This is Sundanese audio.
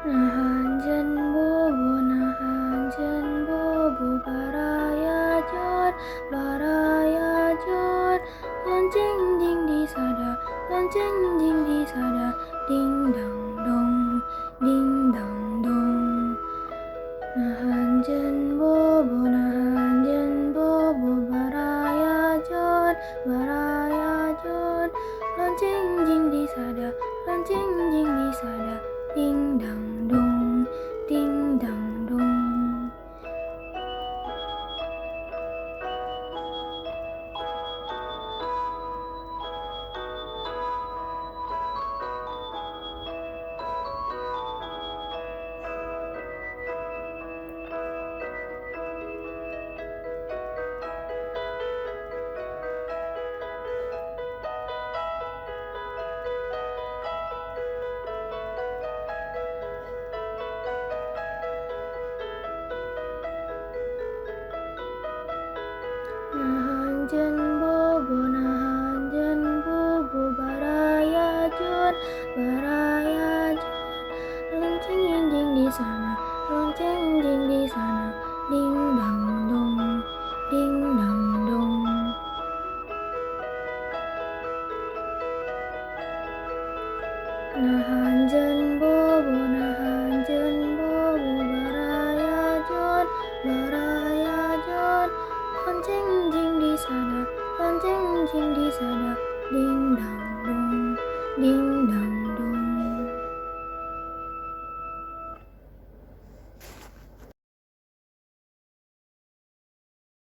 Nah anjeun bobo, nah anjeun bobo, baraya jor, baraya jor. Lonceng jing disada, lonceng jing disada, ding dang dong, ding dang dong. Nah anjeun bobo, nah anjeun bobo, baraya jor, baraya jor. Lonceng jing disada, lonceng jing disada, ding dang dong, ding dang dong. Nah anjeun bobo, nah anjeun bobo, baraya jor, baraya jor. Lonceng jing di sana, lonceng jing di sana, ding dang dong, ding dang dong. Nah anjeun bobo, nah anjeun bobo, baraya jor, baraya jor. Lonceng jing di sana, lonceng jing di sana, ding dang dong, ding dang.